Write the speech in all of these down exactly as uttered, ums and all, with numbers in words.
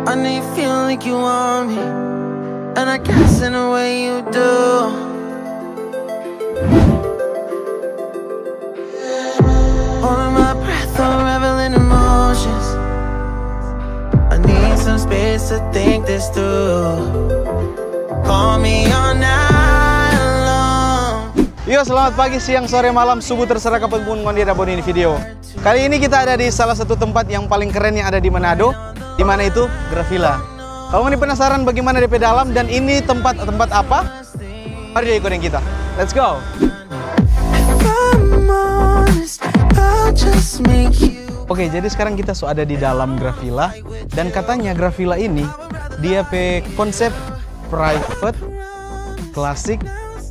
I need feel like you want me, and I guess in a way you do. Holding my breath, unraveling emotions. I need some space to think this through. Call me all night long. Yo, selamat pagi, siang, sore, malam, subuh, terserah kapan pun ngoni ada boni ini video. Kali ini kita ada di salah satu tempat yang paling keren yang ada di Manado. Di mana itu? Gravilla. Kalau ngoni penasaran bagaimana D P dalam dan ini tempat tempat apa? Mari deh ikutin kita. Let's go. If I'm honest, I'll just make you. Oke, jadi sekarang kita so ada di dalam Gravilla dan katanya Gravilla ini dia pe konsep private, klasik,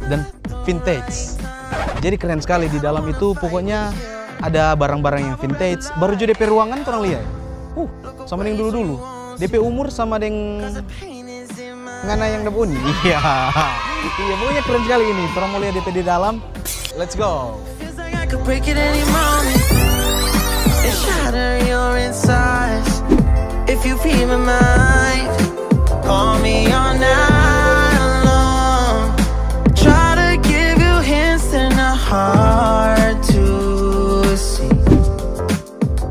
dan vintage. Jadi keren sekali di dalam itu, pokoknya ada barang-barang yang vintage. Baru juga D P ruangan torang lia. Uh, sama deng dulu-dulu. D P umur sama deng ngana yang da boni. Iya. Iya, pokoknya keren sekali ini. Torang mo lia D P di dalam. Let's go. Feels like I could break it any moment and shatter your insides. If you feel my mind, call me all night long. Try to give you hints and a heart to see.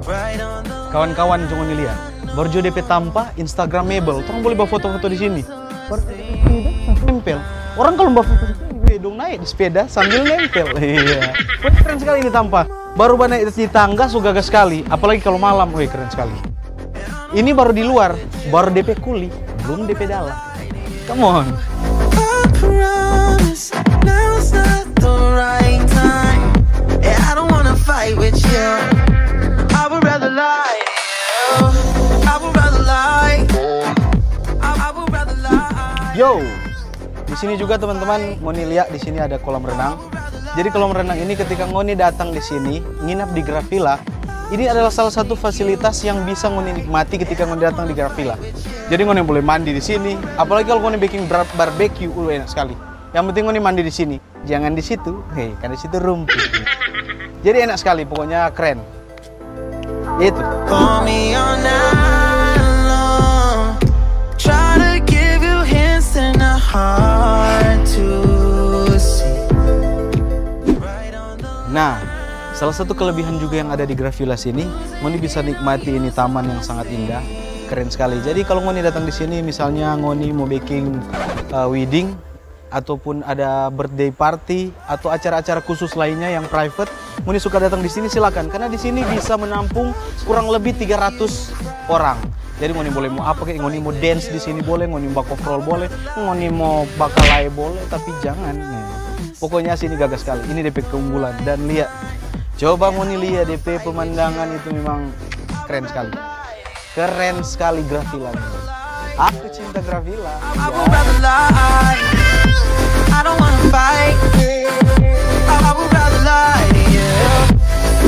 Right on the Kawan-kawan, cuma ngoni lia. Baru juga D P tampa Instagramable. Torang boleh bafoto-foto di sini. Baru ada sepeda, nempel. Orang kalau bafoto di sini, weh, dong naik di sepeda sambil nempel. Iya. Weh, keren sekali ini tampa. Baru banaik di tangga, so gaga sekali. Apalagi kalau malam, weh, keren sekali. Ini baru di luar, baru D P kuli, belum D P dalam. Come on. I promise now's not the right time. Yeah, I don't wanna fight with you. I would rather lie to you. I would rather lie. I, I would rather lie. Yo, di sini juga teman-teman, ngoni lia di sini ada kolam renang. Jadi kolam renang ini ketika ngoni datang di sini, nginap di Gravilla, ini adalah salah satu fasilitas yang bisa ngoni nikmati ketika ngoni datang di Gravilla. Jadi ngoni boleh mandi di sini, apalagi kalau ngoni bikin bar- barbecue, uh, enak sekali. Yang penting ngoni mandi di sini, jangan di situ, hei, karena di situ rumput. Jadi enak sekali, pokoknya keren. Itu. Call me all night long. Try to give you hints and a heart to see. Right on the Nah, salah satu kelebihan juga yang ada di Gravilla sini, ngoni bisa nikmati ini taman yang sangat indah, keren sekali. Jadi kalau ngoni datang di sini, misalnya ngoni mau bikin uh, wedding ataupun ada birthday party atau acara-acara khusus lainnya yang private, ngoni suka datang di sini, silakan, karena di sini bisa menampung kurang lebih tiga ratus orang. Jadi ngoni boleh mau apa kek, ngoni mau dance di sini boleh, ngoni mau bakoprol boleh, ngoni mau bakalai boleh, tapi jangan. Nah, pokoknya sini gagah sekali. Ini D P keunggulan dan lia. Coba ngoni lia D P pemandangan itu memang keren sekali. Keren sekali Gravilla. Aku cinta Gravilla. I would rather lie. I don't wanna fight. I, I would rather lie to you.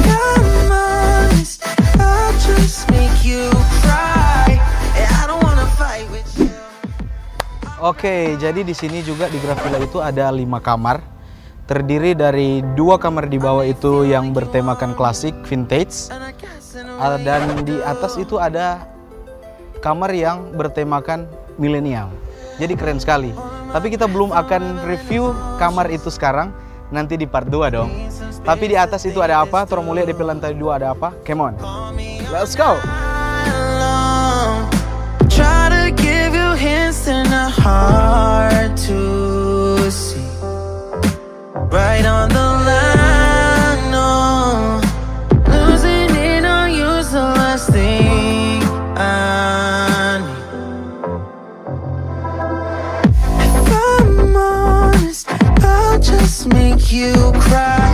If I'm honest, I'll just make you cry. Yeah, I don't wanna fight with you. Oke, jadi di sini juga di Gravilla itu ada lima kamar. Terdiri dari dua kamar di bawah itu yang bertemakan klasik, vintage. Ah, dan di atas itu ada kamar yang bertemakan milenial. Jadi keren sekali. Tapi kita belum akan review kamar itu sekarang, nanti di part dua dong. Tapi di atas itu ada apa? Torang mo lia di lantai dua ada apa? Come on. Let's go. Try to give you hints and a heart to see. Right on the line, no. Losing it on you's the last thing I need. If I'm honest, I'll just make you cry.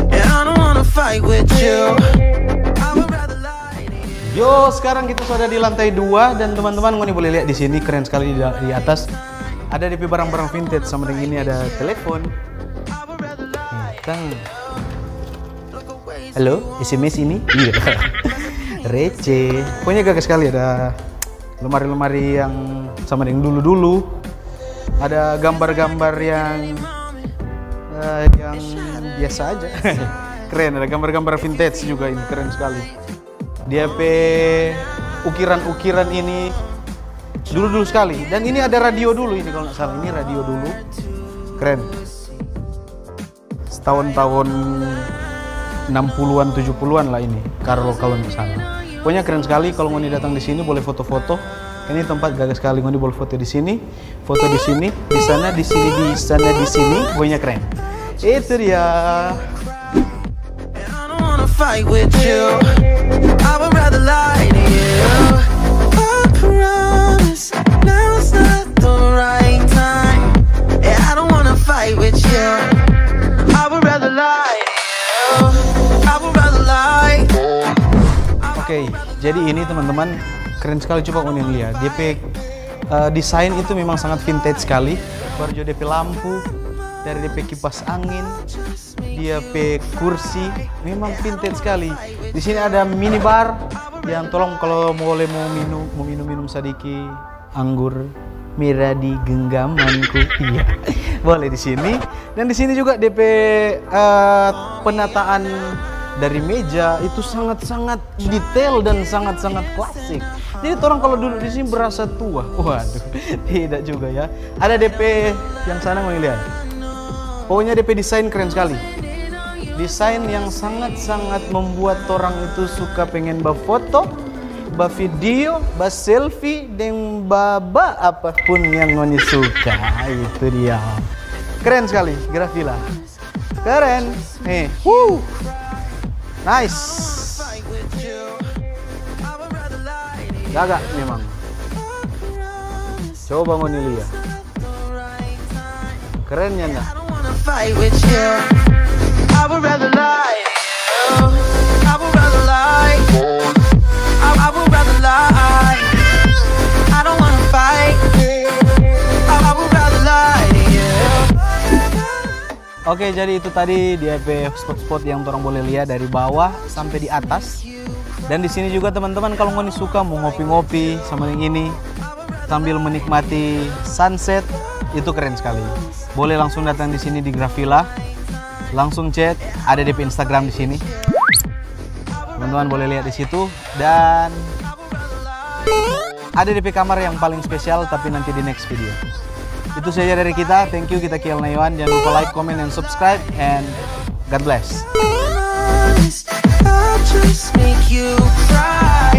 And I don't wanna fight with you. I would rather lie to you. Yo, sekarang kita sudah di lantai dua dan teman-teman, ngoni boleh lihat di sini keren sekali di, di atas. Ada D P barang-barang vintage sama dengan ini ada telepon. Tang. Halo, S M S ini? Iya. Receh. Pokoknya gagah sekali, ada lemari-lemari yang sama dengan dulu-dulu. Ada gambar-gambar yang eh, yang biasa aja. Keren, ada gambar-gambar vintage juga ini, keren sekali. Dia pe ukiran-ukiran ini Dulu-dulu sekali. Dan ini ada radio dulu ini kalau nggak salah. Ini radio dulu. Keren. Tahun-tahun enam puluhan, tujuh puluhan lah ini, Carlo kalau nggak salah. Pokoknya keren sekali kalau ngoni datang di sini boleh foto-foto. Ini tempat gagah sekali, ngoni boleh foto di sini, foto di sini, di sana, di sini, di sana, di sini. Pokoknya keren. Itu dia. I don't wanna fight with you. I would rather lie to you. I promise now's not the right time. Yeah, I don't wanna fight with you. I would rather lie to you. I would rather lie. Oke, jadi ini teman-teman keren sekali, coba ngoni lihat. Dia pe eh, desain itu memang sangat vintage sekali. Baru juga dia pe lampu, dari dia pe kipas angin, dia pe kursi, memang vintage sekali. Di sini ada minibar yang tolong kalau mau boleh mau minum, mau minum-minum sadiki anggur merah di genggamanku. Iya. Boleh di sini. Dan di sini juga dia pe eh, penataan dari meja itu sangat-sangat detail dan sangat-sangat klasik. Jadi orang kalau duduk di sini berasa tua. Waduh, tidak juga ya. Ada D P yang sana mau lihat. Pokoknya D P desain keren sekali. Desain yang sangat-sangat membuat orang itu suka pengen bafoto, bavideo, baselfie, dan baba apapun yang ngoni suka. Itu dia. Keren sekali, Gravilla. Keren. Nih. Wuh. Nice. Gagah memang. Coba ngoni lihat. Keren ya enggak? I don't wanna fight with you. I would rather lie. I would rather lie. I, I would rather lie. I don't wanna fight. I, I would rather lie to you. Oke, jadi itu tadi dia pe spot-spot yang orang boleh lihat dari bawah sampai di atas. Dan di sini juga teman-teman kalau ngoni suka mau ngopi-ngopi sama yang ini sambil menikmati sunset, itu keren sekali. Boleh langsung datang di sini di Gravilla, langsung chat, ada D P Instagram di sini. Teman-teman boleh lihat di situ dan ada D P kamar yang paling spesial tapi nanti di next video. Itu saja dari kita. Thank you, kita Kiel Naiwan. Jangan lupa like, comment, and subscribe. And God bless. I'll just make you cry.